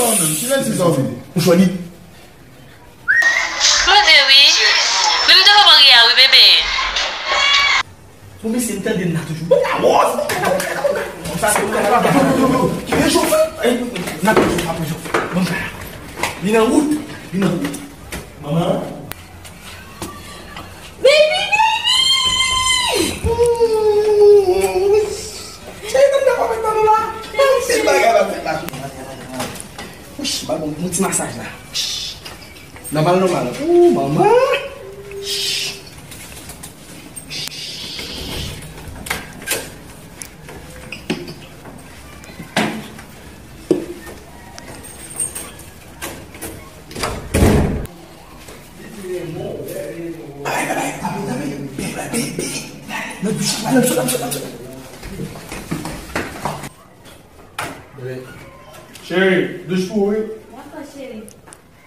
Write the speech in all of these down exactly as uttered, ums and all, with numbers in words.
Silans, silans. Ou chòni. Mande wi. Men m te konprann ri a wi, bebe. Bon, mesye, m tande n la toujou. Bon, la wòz. Sa se yon bagay. Rejofre. N ap rejofre, ap rejofre. Bon, li nan wout. Li nan wout. Manman. Baby, baby! Cheri, tande pa met nan nou la. Anpil bagay la fèt la. Wouch, ba bon, bon ti masaj la. Nòmal, nòmal. Ooh, manman. Cheri, douch pou ou wi. Dakò, cheri.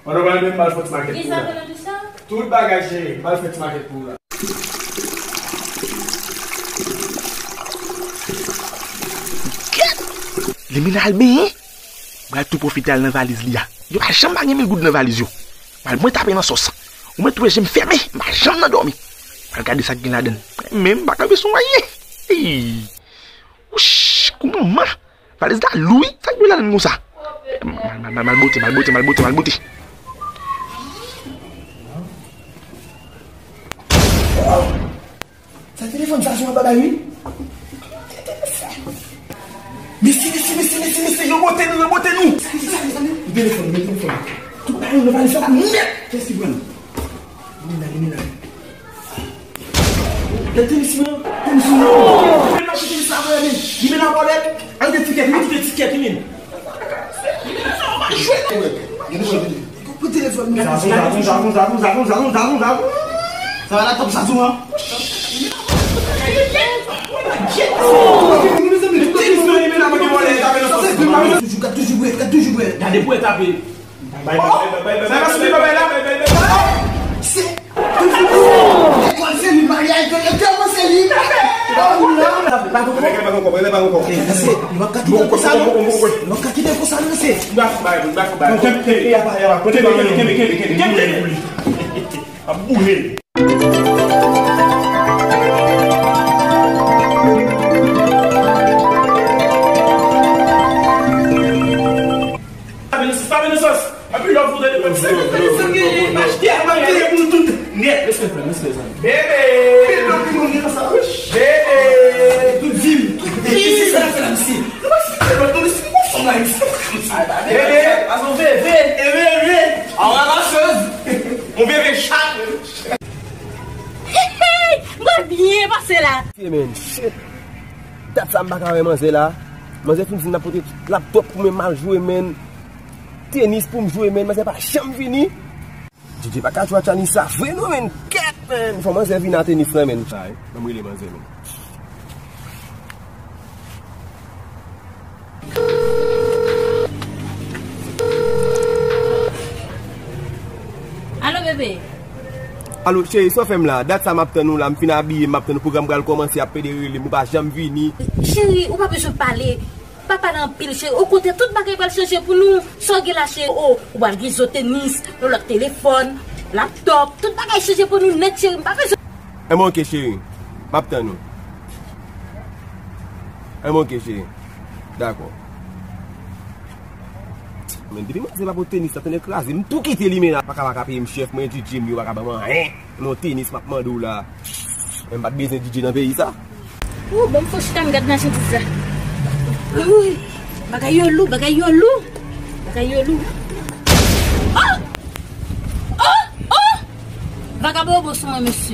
Pandan w pral benyen, m al fè ti makèt pou ou la. Tout bagay, cheri, m al fè ti makèt pou ou la. Kèt! Limena al benyen. Pral tou pwofite al nan valiz li a. Yo pa janm pa gen mil goud nan valiz yo. Pral mwen tape nan sòs. Ou mèt wè je m fèmen, m pa janm nan dòmi. Pral gade sa k gen ladan l. Men m pa kanpe sou anyen. Ey! Wouch, kou manman. Valiz la lou wi. Sa k dwe ladan l konsa? Mal, mal, mal, mal bote, mal bote, mal bote, mal bote. Sa telefòn sa se yon bagay wi. Mesye, mesye, mesye, mesye, mesye, yo bote nou, yo bote nou. Sa ki sa, mezanmi? Telefòn, men telefòn. Tout bagay yo nan valiz la nèt. Kiyès ki pran l? Limena, Limena. Gad tenis mwen, tenis mwen. Men mache tenis la vre men. Limena vòlè. Al gen tikèt, men kite tikèt li men. Sa va la top sa tou an. Toujou, gad toujou bwè, gad toujou bwè. Gade pou e tape. Bay, bay, bay, bay, bay, bay, bay, bay, bay, bay, bay, bay, bay, bay. Se Lekòl se li, maryaj yo, yo tèlman se li. Rele pa ankò, rele pa ankò. Mesye, nou ap ka kite l konsa non. Nou ap ka kite l konsa non, mesye. M pa fè bagay, m pa fè bagay. Kenbe, kenbe, kenbe, kenbe, kenbe, kenbe, kenbe, kenbe, kenbe, kenbe. Ap boule. Tape nan sòs, tape nan sòs. Anpil lòv pou tande mwen. Se pou tande sa gen, m achte a, m ap peye pou nou tout nèt. Respè frè m, respè zanmi. Bebe! Anpil lòv pou nou gen sa, wi. Bebe! Tout vi m. Bebe! Kisa sa fè la, mesye? Nou pa fè lòt, nou si nou fè la, mesye. Bebe! Pase yon veve. E veve! A yon ramasez. Yon veve chat. Hey, hey, mwen byen pase la. Hey, man, shit. Dat sa m pa ka wè manzè la. Manzè fin di n ap pote laptop pou mwen m al jwe, man. Tenis pou m jwe, man. Manzè pa janm vini. D J pa ka jwe ak Chanis sa vre non, man. Kèt, man. Fò manzè vin a tenis lan, man. Ay, ban m rele manzè, man. Alo, bebe. Alo, cheri, sa w fè m la? Dat sa m ap tann ou la, m fin abiye, m ap tann ou, pwogram pral kòmanse, ap pede rele m, ou pa janm vini. Cheri, ou pa bezwen pale. Pa pale anpil, cheri. Okontrè, tout bagay pral chanje pou nou. Sa w gen la, cheri? O, ou pral gen zo tenis, yon lòt telefòn, laptop. Tout bagay chanje pou nou nèt, cheri. M pa bezwen. Enben, oke, cheri. M ap tann ou. Enben, oke, cheri. Dakò. Men depi manzè pa pot tenis la, tande kraze. M tou kite li, men la. Pa ka, pa ka peye m chèf, mwen D J m yo pa ka ban m anyen. Yon tenis m ap mande w la. Men m pa t bezwen D J nan peyi sa. Ou, ban m fò chita m gad machandiz la. Wi, bagay yo lou, bagay yo lou. Bagay yo lou. Oh! Oh! Oh! Vagabon bon sou mwen, mesye.